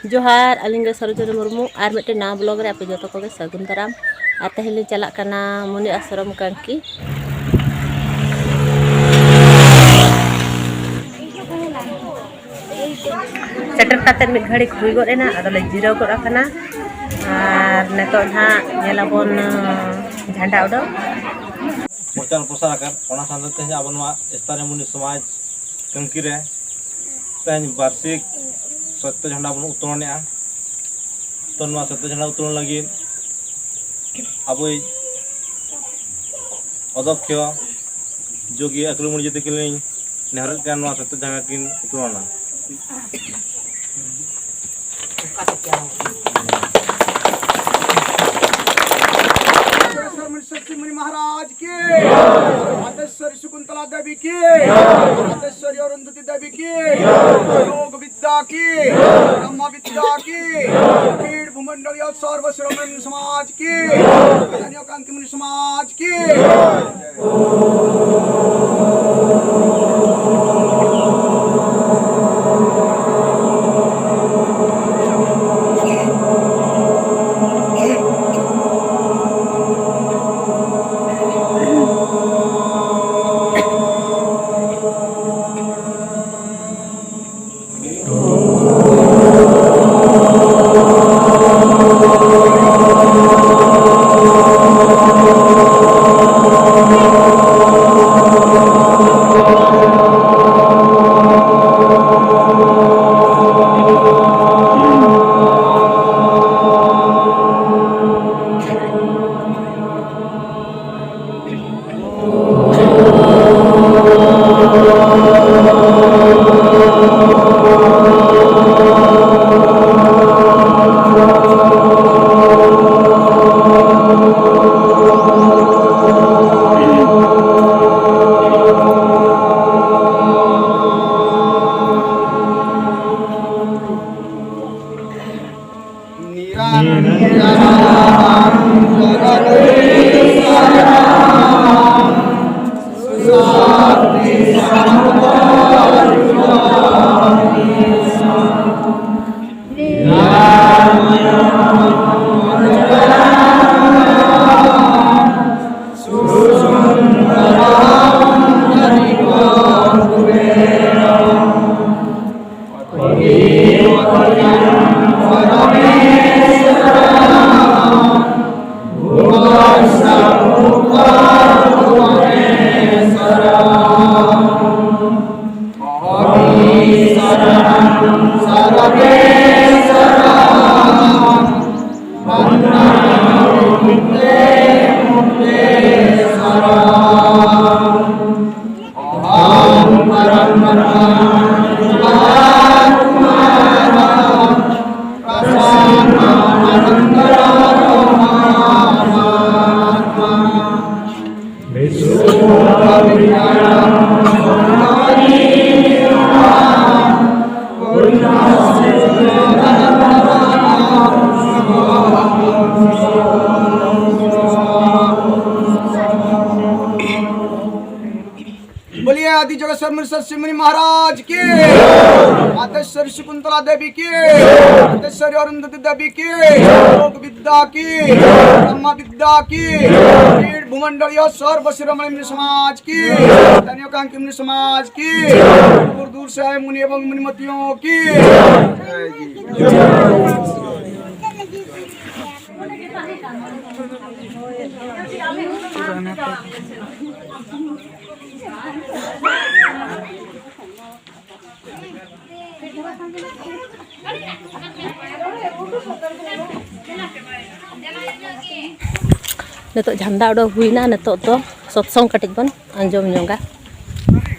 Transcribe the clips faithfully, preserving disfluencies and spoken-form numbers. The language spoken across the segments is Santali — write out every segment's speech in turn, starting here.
ᱡᱚᱦᱟᱨ, ᱟᱹᱞᱤᱧ ᱜᱮ ᱥᱚᱨᱳᱡᱤᱱᱤ ᱢᱩᱨᱢᱩ᱾ ᱟᱨ ᱢᱤᱫᱴᱮᱱ ᱱᱟᱣᱟ ᱵᱞᱚᱜ ᱨᱮ ᱟᱯᱮ ᱡᱚᱛᱚ ᱠᱚᱜᱮ ᱥᱟᱹᱜᱩᱱ ᱫᱟᱨᱟᱢ᱾ ᱟᱨ ᱛᱮᱦᱮᱧ ᱞᱤᱧ ᱪᱟᱞᱟᱜ ᱠᱟᱱᱟ ᱢᱩᱱᱤ ᱟᱥᱨᱚᱢ ᱠᱟᱝᱠᱤ᱾ ᱥᱮᱴᱮᱨ ᱠᱟᱛᱮᱫ ᱢᱤᱫ ᱜᱷᱟᱹᱲᱤᱡ ᱦᱩᱭ ᱜᱚᱫ ᱮᱱᱟ, ᱟᱫᱚᱞᱮ ᱡᱤᱨᱟᱹᱣ ᱜᱚᱫ ᱟᱠᱟᱱᱟ᱾ ᱟᱨ ᱱᱤᱛᱚᱜ ᱱᱟᱦᱟᱜ ᱧᱮᱞᱟᱵᱚᱱ, ᱡᱷᱟᱱᱰᱟ ᱩᱰᱟᱹᱣ᱾ ᱯᱨᱚᱪᱟᱨ ᱯᱨᱚᱥᱟᱨ ᱟᱠᱟᱱ, ᱚᱱᱟ ᱥᱟᱶᱛᱮ ᱛᱮᱦᱮᱧ ᱟᱵᱚ ᱱᱚᱣᱟ ᱮᱥᱛᱟᱨᱤ ᱢᱩᱱᱤ ᱥᱚᱢᱟᱡᱽ ᱠᱟᱝᱠᱤ ᱨᱮ ᱛᱮᱦᱮᱧ ᱵᱟᱨᱥᱤᱠ ᱥᱚᱛᱭᱚ ᱡᱷᱟᱱᱰᱟ ᱵᱚᱱ ᱩᱛᱛᱳᱞᱚᱱᱮᱜᱼᱟ᱾ ᱛᱚ, ᱱᱚᱣᱟ ᱥᱚᱛᱭᱚ ᱡᱷᱟᱱᱰᱟ ᱩᱛᱛᱳᱞᱚᱱ ᱞᱟᱹᱜᱤᱫ ᱟᱵᱚᱭᱤᱡ ᱚᱫᱷᱭᱚᱠᱥᱚ ᱡᱳᱜᱤ ᱟᱠᱨᱩ ᱢᱩᱨᱡᱤ ᱛᱟᱹᱠᱤᱱ ᱞᱤᱧ ᱱᱮᱦᱚᱨᱚᱜ ᱠᱟᱱᱟ, ᱱᱚᱣᱟ ᱥᱚᱛᱭᱚ ᱡᱷᱟᱱᱰᱟ ᱠᱤᱱ ᱩᱛᱛᱳᱞᱚᱱᱟ᱾ ᱢᱩᱱᱤ ᱥᱚᱠᱛᱤ ᱢᱩᱱᱤ ᱢᱚᱦᱟᱨᱟᱡᱽ ᱠᱤ, ᱟᱫᱮᱥᱣᱚᱨᱤ ᱥᱚᱠᱩᱱᱛᱚᱞᱟ ᱫᱮᱵᱤ ᱠᱤ, ᱟᱫᱮᱥᱣᱚᱨᱤ ᱚᱨᱩᱱᱫᱷᱚᱛᱤ ᱫᱮᱵᱤ ᱠᱤ, ᱡᱳᱜ ᱵᱤᱫᱽᱫᱟ ᱠᱤ, ᱵᱨᱚᱦ্ᱢ ᱵᱤᱫᱽᱫᱟ ᱠᱤ, ᱯᱤᱲ ᱵᱷᱩᱢᱚᱱᱰᱚᱞᱤᱭ ᱥᱚᱨᱵ ᱥᱨᱚᱢᱚᱱ ᱥᱚᱢᱟᱡᱽ ᱠᱤ, ᱠᱟᱱᱛᱤ ᱢᱩᱱᱤ ᱥᱚᱢᱟᱡᱽ ᱠᱤ। बोलिए आदि जोगेश्वर मुनीश्वर शिरोमणि महाराज की, आद्यश्वरी शकुंतला देवी की, आद्यश्वरी अरुंधति देवी की, योग विद्या की, ब्रह्म विद्या की, पीठ भूमंडलीय सर्व शिरोमणि मुनि समाज की, स्थानीय कांकी मुनि समाज की, दूर दूर से आए मुनि एवं मुनिमतियों की। ᱱᱤᱛᱚᱜ ᱡᱷᱟᱱᱰᱟ ᱩᱰᱟᱹᱣ ᱦᱩᱭᱱᱟ, ᱱᱤᱛᱚᱜ ᱫᱚ ᱥᱚᱛᱥᱚᱝ ᱠᱟᱹᱴᱤᱡ ᱵᱚᱱ ᱟᱸᱡᱚᱢ ᱧᱚᱜᱟ᱾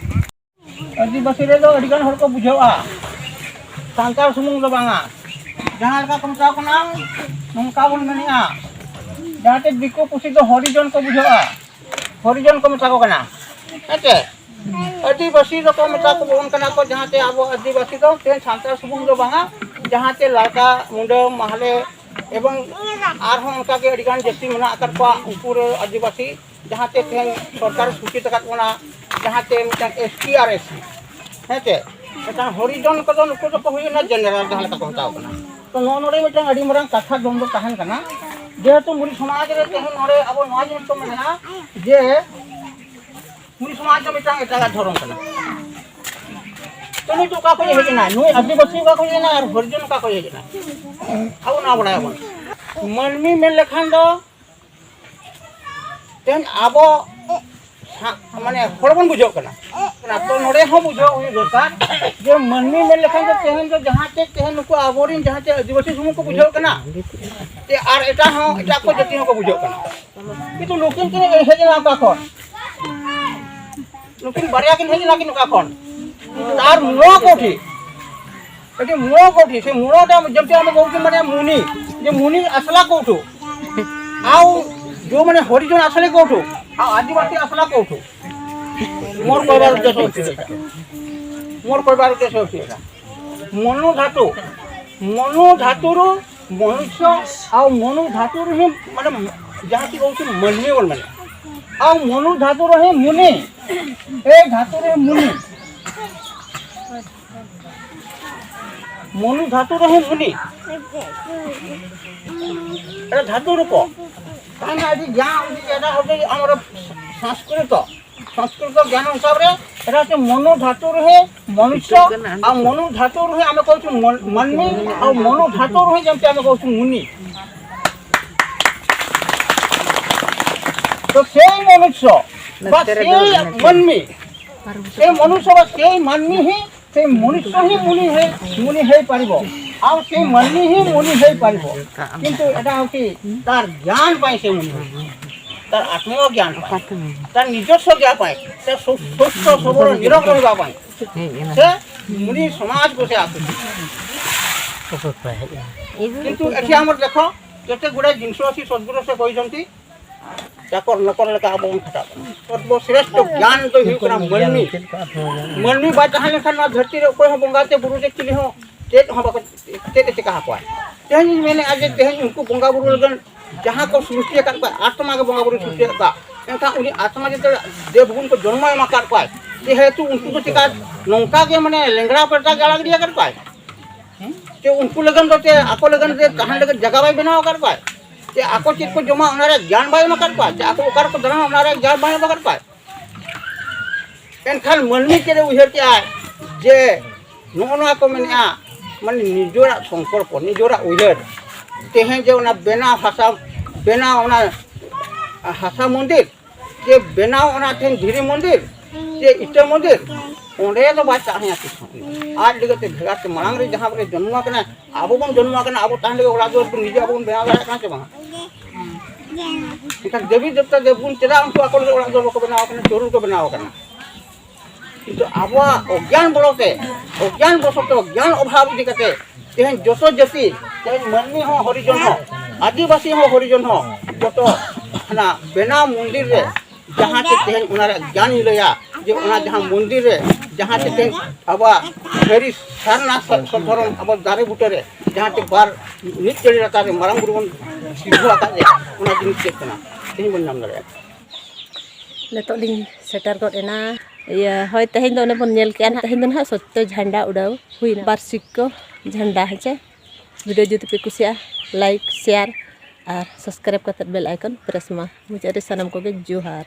ᱟᱹᱫᱤᱵᱟᱹᱥᱤ ᱨᱮᱫᱚ ᱟᱹᱰᱤᱜᱟᱱ ᱦᱚᱲ ᱠᱚ ᱵᱩᱡᱷᱟᱹᱜᱼᱟ, ᱥᱟᱱᱛᱟᱲ ᱥᱩᱢᱩᱝ ᱫᱚ ᱵᱟᱝᱟ᱾ ᱡᱟᱦᱟᱸ ᱞᱮᱠᱟ ᱠᱚ ᱢᱮᱛᱟ ᱠᱚ ᱠᱟᱱᱟ, ᱱᱚᱝᱠᱟ ᱵᱚᱱ ᱢᱮᱱᱮᱜᱼᱟ, ᱡᱟᱦᱟᱸ ᱛᱮ ᱫᱤᱠᱩ ᱯᱩᱥᱤ ᱫᱚ ᱦᱚᱨᱤᱡᱚᱱ ᱠᱚ ᱵᱩᱡᱷᱟᱹᱜᱼᱟ, ᱦᱚᱨᱤᱡᱚᱱ ᱠᱚ ᱢᱮᱛᱟ ᱠᱚ ᱠᱟᱱᱟ᱾ ᱦᱮᱸ ᱪᱮ? ᱟᱹᱫᱤᱵᱟᱹᱥᱤ ᱫᱚᱠᱚ ᱢᱮᱛᱟ ᱠᱚ ᱵᱚᱱ ᱠᱟᱱᱟ ᱠᱚ, ᱡᱟᱦᱟᱸ ᱛᱮ ᱟᱵᱚ ᱟᱹᱫᱤᱵᱟᱹᱥᱤ ᱫᱚ ᱛᱮᱦᱮᱧ ᱥᱟᱱᱛᱟᱲ ᱥᱩᱢᱩᱝ ᱫᱚ ᱵᱟᱝᱟ, ᱡᱟᱦᱟᱸ ᱛᱮ ᱞᱟᱲᱠᱟ, ᱢᱩᱰᱟᱹ, ᱢᱟᱦᱞᱮ ᱮᱵᱚᱝ ᱟᱨᱦᱚᱸ ᱚᱱᱠᱟ ᱜᱮ ᱟᱹᱰᱤ ᱜᱟᱱ ᱡᱟᱹᱛᱤ ᱢᱮᱱᱟᱜ ᱟᱠᱟᱫ ᱠᱚᱣᱟ, ᱩᱱᱠᱩ ᱨᱮ ᱟᱹᱫᱤᱵᱟᱹᱥᱤ, ᱡᱟᱦᱟᱸ ᱛᱮ ᱛᱮᱦᱮᱧ ᱥᱚᱨᱠᱟᱨ ᱥᱩᱪᱤᱛ ᱟᱠᱟᱫ ᱵᱚᱱᱟ, ᱡᱟᱦᱟᱸ ᱛᱮ ᱢᱤᱫᱴᱟᱝ ᱮᱥ ᱴᱤ ᱟᱨ ᱮᱥ ᱥᱤ, ᱦᱮᱸ ᱪᱮ? ᱢᱤᱫᱴᱟᱝ ᱦᱚᱨᱤᱡᱚᱱ ᱠᱚᱫᱚ ᱱᱩᱠᱩ ᱫᱚᱠᱚ ᱦᱩᱭᱩᱜ ᱠᱟᱱᱟ ᱡᱮᱱᱟᱨᱮᱞ, ᱡᱟᱦᱟᱸ ᱞᱮᱠᱟ ᱠᱚ ᱢᱮᱛᱟᱣ ᱠᱟᱱᱟ᱾ ᱛᱚ ᱱᱚᱜᱼᱚ ᱱᱚᱰᱮ ᱢᱤᱫᱴᱟᱝ ᱟᱹᱰᱤ ᱢᱟᱨᱟᱝ ᱠᱟᱛᱷᱟ ᱫᱚᱱ ᱫᱚ ᱛᱟᱦᱮᱱ ᱠᱟᱱᱟ, ᱡᱮᱦᱮᱛᱩ ᱢᱩᱨᱤ ᱥᱚᱢᱟᱡᱽ ᱨᱮ ᱛᱮᱦᱮᱧ ᱱᱚᱰᱮ ᱟᱵᱚ ᱱᱚᱣᱟ ᱡᱤᱱᱤᱥ ᱠᱚ ᱢᱮᱱᱟ ᱡᱮ ᱢᱩᱨᱤ ᱥᱚᱢᱟᱡᱽ ᱫᱚ ᱢᱤᱫᱴᱟᱝ ᱮᱴᱟᱜᱟᱜ ᱫᱷᱚᱨᱚᱢ ᱠᱟᱱᱟ᱾ ᱩᱱᱤ ᱫᱚ ᱚᱠᱟ ᱠᱷᱚᱱ ᱦᱮᱡ ᱮᱱᱟ? ᱱᱩᱭ ᱟᱹᱫᱤᱵᱟᱹᱥᱤ ᱚᱠᱟ ᱠᱷᱚᱱ ᱦᱮᱡ ᱮᱱᱟ? ᱟᱨ ᱦᱚᱨᱤᱡᱚᱱ ᱚᱠᱟ ᱠᱷᱚᱱ ᱦᱮᱡ ᱮᱱᱟ? ᱟᱵᱚ ᱱᱚᱣᱟ ᱵᱟᱲᱟᱭᱟᱵᱚᱱ᱾ ᱢᱟᱹᱱᱢᱤ ᱢᱮᱱ ᱞᱮᱠᱷᱟᱱ ᱫᱚ ᱛᱮᱦᱮᱧ ᱟᱵᱚ ᱥᱟ-, ᱢᱟᱱᱮ ᱦᱚᱲ ᱵᱚᱱ ᱵᱩᱡᱷᱟᱹᱜ ᱠᱟᱱᱟ᱾ ᱛᱚ ᱱᱚᱰᱮ ᱦᱚᱸ ᱵᱩᱡᱷᱟᱹᱣ ᱦᱩᱭᱩᱜ ᱫᱚᱨᱠᱟᱨ ᱡᱮ ᱢᱟᱹᱱᱢᱤ ᱢᱮᱱ ᱞᱮᱠᱷᱟᱱ ᱫᱚ ᱛᱮᱦᱮᱧ ᱫᱚ ᱡᱟᱦᱟᱸ ᱪᱮᱫ ᱛᱮᱦᱮᱧ ᱱᱩᱠᱩ ᱟᱵᱚᱨᱮᱱ ᱡᱟᱦᱟᱸ ᱪᱮᱫ ᱟᱹᱫᱤᱵᱟᱹᱥᱤ ᱥᱩᱢᱩᱝ ᱠᱚ ᱵᱩᱡᱷᱟᱹᱜ ᱠᱟᱱᱟ, ᱡᱮ ᱟᱨ ᱮᱴᱟᱜ ᱦᱚᱸ, ᱮᱴᱟᱜ ᱠᱚ ᱡᱟᱹᱛᱤ ᱦᱚᱸᱠᱚ ᱵᱩᱡᱷᱟᱹᱜ ᱠᱟᱱᱟ᱾ ᱠᱤᱱᱛᱩ ᱱᱩᱠᱤᱱ ᱠᱤᱱ ᱦᱮᱡ ᱮᱱᱟ ᱚᱠᱟ ᱠᱷᱚᱱ? ᱱᱩᱠᱤᱱ ᱵᱟᱨᱭᱟ ᱠᱤᱱ ᱦᱮᱡ ᱮᱱᱟ ᱠᱤᱱ ᱚᱠᱟ ᱠᱷᱚᱱ? ᱟᱨ ᱱᱚᱣᱟ ᱠᱚᱴᱷᱤ ᱮᱴᱤ ᱢᱩᱬ ᱠᱚᱴᱷᱤ, ᱥᱮ ᱢᱩᱬ ᱫᱚ ᱡᱮᱢᱛᱤ ᱟᱢ ᱵᱚᱞᱛᱮ ᱢᱟᱱᱮ ᱢᱩᱱᱤ, ᱡᱮ ᱢᱩᱱᱤ ᱟᱥᱞᱟ ᱠᱚᱴᱷᱩ, ᱟᱣ ᱡᱚ ᱢᱟᱱᱮ ᱦᱚᱨᱤᱡᱚᱱ ᱟᱥᱞᱮ ᱠᱚᱴᱷᱩ, ᱟᱣ ᱟᱹᱫᱤᱵᱟᱹᱥᱤ ᱟᱥᱞᱟ ᱠᱚᱴᱷᱩ। ମୋର କହିବାର ଉଦ୍ଦେଶ୍ୟ ହେଉଛି ଏଇଟା। ମୋର କହିବାର ଉଦ୍ଦେଶ୍ୟ ହେଉଛି ଏଇଟା। ମନୁ ଧାତୁ, ମନୁ ଧାତୁରୁ ମନୁଷ୍ୟ, ଆଉ ମନୁ ଧାତୁରୁ ହିଁ ମାନେ ଯାହାକି କହୁଛି ମନୁଷ୍ୟ ମାନେ, ଆଉ ମନୁ ଧାତୁରୁ ହିଁ ମୁନି, ଏ ଧାତୁରୁ ହିଁ ମୁନି। ମନୁ ଧାତୁରୁ ହିଁ ମୁନି। ଏଇଟା ଧାତୁ ରୂପ। କାହିଁକିନା ଏଠି ଜ୍ଞାନ ହେଉଛି, ଏଇଟା ହେଉଛି ଆମର ସଂସ୍କୃତ। ସଂସ୍କୃତ ଜ୍ଞାନ ହିସାବରେ ଏଇଟା ହେଉଛି ମନୁ ଧାତୁରୁ ହିଁ ମନୁଷ୍ୟ, ଆଉ ମନୁ ଧାତୁରୁ ହିଁ ଆମେ କହୁଛୁ ମନ-, ମନ୍ମୀ, ଆଉ ମନୁ ଧାତୁରୁ ହିଁ ଯେମିତି ଆମେ କହୁଛୁ ମୁନି। ତ ସେଇ ମନୁଷ୍ୟ ବା ସେଇ ମନ୍ମୀ, ସେଇ ମନୁଷ୍ୟ ବା ସେଇ ମନ୍ମୀ ହିଁ, ସେଇ ମନୁଷ୍ୟ ହିଁ ମୁନି ହେଇ, ମୁନି ହେଇପାରିବ, ଆଉ ସେଇ ମନ୍ମୀ ହିଁ ମୁନି ହେଇପାରିବ। କିନ୍ତୁ ଏଇଟା ହେଉଛି ତାର ଜ୍ଞାନ ପାଇଁ ସେ ମୁନି ହେଉଛି, ତାର ଆତ୍ମଜ୍ଞାନ ପାଇଁ, ତାର ନିଜସ୍ୱ ଜ୍ଞାନ ପାଇଁ, ସେ ସୁ-, ସୁସ୍ଥ ସବଳ ନିରୋଗ ରହିବା ପାଇଁ ସେ ମୁନି ସମାଜକୁ ସେ ଆସୁଛି। କିନ୍ତୁ ଏଠି ଆମର ଦେଖ, କେତେ ଗୁଡ଼େ ଜିନିଷ ଅଛି ସଦ୍ଗୁରୁ ସେ କହିଛନ୍ତି, ଚାକର ନକର ଲେଖା ଆବ ଅବସ୍ଥା। ସର୍ବଶ୍ରେଷ୍ଠ ଜ୍ଞାନ ତ ହେଉଛି ନା ମନ୍ମୀ। ମନ୍ମୀ ବା ଚାହିଁଲେ ଖାଲି ᱱᱚᱣᱟ ᱫᱷᱟᱹᱨᱛᱤ ᱨᱮ ᱚᱠᱚᱭ ᱦᱚᱸ ᱵᱚᱸᱜᱟ ᱛᱮ ᱵᱩᱨᱩ ᱛᱮ ᱪᱤᱞᱤ ᱦᱚᱸ ᱪᱮᱫ ᱦᱚᱸ ᱵᱟᱠᱚ, ᱪᱮᱫ ᱮ ᱪᱮᱠᱟ ᱟᱠᱚᱣᱟ᱾ ᱛᱮᱦᱮᱧ ᱤᱧ ᱢᱮᱱᱮᱫᱼᱟ ᱡᱮ ᱛᱮᱦᱮᱧ ᱩᱱᱠᱩ ᱵᱚᱸᱜᱟ ᱵᱩᱨᱩ ᱞᱟᱹᱜᱤᱫ ᱡᱟᱦᱟᱸ ᱠᱚ ᱥᱨᱤᱥᱴᱤ ᱟᱠᱟᱫ ᱠᱚᱣᱟ, ᱟᱛᱢᱟ ᱜᱮ ᱵᱚᱸᱜᱟ ᱵᱩᱨᱩ ᱥᱨᱤᱥᱴᱤ ᱟᱠᱟᱫ ᱠᱚᱣᱟ᱾ ᱮᱱᱠᱷᱟᱱ ᱩᱱᱤ ᱟᱛᱢᱟ ᱡᱮᱛᱮ ᱫᱮᱵ ᱜᱩᱱ ᱠᱚ ᱡᱚᱱᱢᱚ ᱮᱢ ᱟᱠᱟᱫ ᱠᱚᱣᱟᱭ, ᱡᱮᱦᱮᱛᱩ ᱩᱱᱠᱩ ᱫᱚ ᱪᱮᱠᱟ ᱱᱚᱝᱠᱟ ᱜᱮ ᱢᱟᱱᱮ ᱞᱮᱝᱲᱟ ᱯᱮᱴᱟ ᱜᱮ ᱟᱲᱟᱜ ᱜᱤᱰᱤ ᱟᱠᱟᱫ ᱠᱚᱣᱟᱭ᱾ ᱪᱮ ᱩᱱᱠᱩ ᱞᱟᱹᱜᱤᱫ ᱫᱚ ᱪᱮ ᱟᱠᱚ ᱞᱟᱹᱜᱤᱫ ᱛᱮ ᱛᱟᱦᱮᱱ ᱞᱟᱹᱜᱤᱫ ᱡᱟᱭᱜᱟ ᱵᱟᱭ ᱵᱮᱱᱟᱣ ᱟᱠᱟᱫ ᱠᱚᱣᱟᱭ? ᱪᱮ ᱟᱠᱚ ᱪᱮᱫ ᱠᱚ ᱡᱚᱢᱟ ᱚᱱᱟ ᱨᱮᱭᱟᱜ ᱜᱮᱭᱟᱱ ᱵᱟᱭ ᱮᱢ ᱟᱠᱟᱫ ᱠᱚᱣᱟ? ᱪᱮ ᱟᱠᱚ ᱚᱠᱟ ᱨᱮᱠᱚ ᱫᱟᱬᱟᱱᱟ ᱚᱱᱟ ᱨᱮᱭᱟᱜ ᱜᱮᱭᱟᱱ ᱵᱟᱭ ᱮᱢ ᱟᱠᱟᱫ ᱠᱚᱣᱟ? ᱮᱱᱠᱷᱟᱱ ᱢᱟᱹᱱᱢᱤ ᱪᱮᱫ ᱮ ᱩᱭᱦᱟᱹᱨ ᱠᱮᱜᱼᱟᱭ? ᱡᱮ ᱱᱚᱜᱼᱚ ᱱᱚᱣᱟ ᱠᱚ ᱢᱮᱱᱮᱜᱼᱟ, ᱢᱟᱱᱮ ᱱᱤᱡᱚᱨᱟᱜ ᱥᱚᱝᱠᱚᱞᱯᱚ, ᱱᱤᱡᱚᱨᱟᱜ ᱩᱭᱦᱟᱹᱨ, ᱛᱮᱦᱮᱧ ᱡᱮ ᱚᱱᱟ ᱵᱮᱱᱟᱣ ᱦᱟᱥᱟ, ᱵᱮᱱᱟᱣ ᱚᱱᱟ ᱦᱟᱥᱟ ᱢᱚᱱᱫᱤᱨ, ᱡᱮ ᱵᱮᱱᱟᱣ ᱚᱱᱟ ᱛᱮᱦᱮᱧ ᱫᱷᱤᱨᱤ ᱢᱚᱱᱫᱤᱨ, ᱡᱮ ᱤᱴᱟᱹ ᱢᱚᱱᱫᱤᱨ, ᱚᱸᱰᱮ ᱫᱚ ᱵᱟᱭ ᱛᱟᱦᱮᱸᱭᱟ ᱛᱤᱥ ᱦᱚᱸ᱾ ᱟᱡ ᱞᱟᱹᱜᱤᱫ ᱛᱮ ᱵᱷᱮᱜᱟᱨ ᱛᱮ ᱢᱟᱲᱟᱝ ᱨᱮ ᱡᱟᱦᱟᱸ ᱨᱮ ᱡᱚᱱᱢᱚ ᱟᱠᱟᱱᱟᱭ, ᱟᱵᱚ ᱵᱚᱱ ᱡᱚᱱᱢᱚ ᱟᱠᱟᱱᱟ, ᱟᱵᱚ ᱛᱟᱦᱮᱱ ᱞᱟᱹᱜᱤᱫ ᱚᱲᱟᱜ ᱫᱩᱣᱟᱹᱨ ᱵᱚᱱ ᱱᱤᱡᱮ ᱟᱵᱚ ᱵᱚᱱ ᱵᱮᱱᱟᱣ ᱫᱟᱲᱮᱭᱟᱜ ᱠᱟᱱᱟ ᱥᱮ ᱵᱟᱝ? ᱮᱱᱠᱷᱟᱱ ᱫᱮᱵᱤ ᱫᱮᱵᱛᱟ ᱫᱮᱵ ᱜᱩᱱ ᱪᱮᱫᱟᱜ ᱩᱱᱠᱩ ᱟᱠᱚ ᱞᱟᱹᱜᱤᱫ ᱚᱲᱟᱜ ᱫᱩᱣᱟᱹᱨ ᱵᱟᱠᱚ ᱵᱮᱱᱟᱣ ᱟᱠᱟᱱᱟ, ᱪᱳᱨᱩᱞ ᱠᱚ ᱵᱮᱱᱟᱣ ᱟᱠᱟᱱᱟ? ᱠᱤᱱᱛᱩ ᱟᱵᱚᱣᱟᱜ ᱚᱜᱽᱜᱭᱟᱱ ᱵᱚᱞᱚᱛᱮ, ᱚᱜᱽᱜᱭᱟᱱ ᱵᱚᱥᱚᱛᱚ, ᱜᱮᱭᱟᱱ ᱚᱵᱷᱟᱵ ᱤᱫᱤ ᱠᱟᱛᱮ ᱛᱮᱦᱮᱧ ᱡᱚᱛᱚ ᱡᱟᱹᱛᱤ, ᱛᱮᱦᱮᱧ ᱢᱟᱹᱱᱢᱤ ᱦᱚᱸ ᱦᱚᱨᱤᱡᱚᱱ ᱦᱚᱸ, ᱟᱹᱫᱤᱵᱟᱹᱥᱤ ᱦᱚᱸ ᱦᱚᱨᱤᱡᱚᱱ ᱦᱚᱸ, ᱡᱚᱛᱚ ᱦᱟᱱᱟ ᱵᱮᱱᱟᱣ ᱢᱚᱱᱫᱤᱨ ᱨᱮ ᱡᱟᱦᱟᱸ ᱛᱮ ᱛᱮᱦᱮᱧ ᱚᱱᱟ ᱨᱮᱭᱟᱜ ᱜᱮᱭᱟᱱ ᱤᱧ ᱞᱟᱹᱭᱟ, ᱡᱮ ᱚᱱᱟ ᱡᱟᱦᱟᱸ ᱢᱚᱱᱫᱤᱨ ᱨᱮ ᱡᱟᱦᱟᱸ ᱛᱮ ᱛᱮᱦᱮᱧ ᱟᱵᱚᱣᱟᱜ ᱥᱟᱹᱨᱤ ᱥᱟᱨᱱᱟ ᱥᱚ-, ᱥᱚᱫᱷᱚᱨᱚᱢ ᱟᱵᱚ ᱫᱟᱨᱮ ᱵᱩᱴᱟᱹ ᱨᱮ ᱡᱟᱦᱟᱸ ᱛᱮ ᱵᱟᱨ ᱢᱤᱫ ᱪᱟᱹᱲᱤ ᱞᱟᱛᱟᱨ ᱨᱮ ᱢᱟᱨᱟᱝ ᱵᱩᱨᱩ ᱵᱚᱱ ᱥᱤᱨᱡᱟᱹᱣ ᱟᱠᱟᱫ ᱨᱮ ᱚᱱᱟ ᱡᱤᱱᱤᱥ ᱪᱮᱫ ᱠᱟᱱᱟ? ᱛᱮᱦᱮᱧ ᱵᱚᱱ ᱧᱟᱢ ᱫᱟᱲᱮᱭᱟᱜᱼᱟ᱾ ᱱᱤᱛᱚᱜ ᱞᱤᱧ ᱥᱮᱴᱮᱨ ᱜᱚᱫ ᱮᱱᱟ᱾ ᱤᱭᱟᱹ, ᱦᱳᱭ, ᱛᱮᱦᱮᱧ ᱫᱚ ᱚᱱᱮ ᱵᱚᱱ ᱧᱮᱞ ᱠᱮᱜᱼᱟ ᱱᱟᱦᱟᱜ, ᱛᱮᱦᱮᱧ ᱫᱚ ᱱᱟᱦᱟᱜ ᱥᱚᱛᱭᱚ ᱡᱷᱟᱱᱰᱟ ᱩᱰᱟᱹᱣ ᱦᱩᱭᱱᱟ, ᱵᱟᱨᱥᱤᱠ ᱠᱚ ᱡᱷᱟᱱᱰᱟ, ᱦᱮᱸ ᱪᱮ? ᱵᱷᱤᱰᱤᱭᱳ ᱡᱩᱫᱤ ᱯᱮ ᱠᱩᱥᱤᱭᱟᱜᱼᱟ, ᱞᱟᱭᱤᱠ, ᱥᱮᱭᱟᱨ ᱟᱨ ᱥᱟᱵᱥᱠᱨᱟᱭᱤᱵ ᱠᱟᱛᱮᱫ ᱵᱮᱞ ᱟᱭᱠᱚᱱ ᱯᱨᱮᱥ ᱢᱟ᱾ ᱢᱩᱪᱟᱹᱫ ᱨᱮ ᱥᱟᱱᱟᱢ ᱠᱚᱜᱮ ᱡᱚᱦᱟᱨ᱾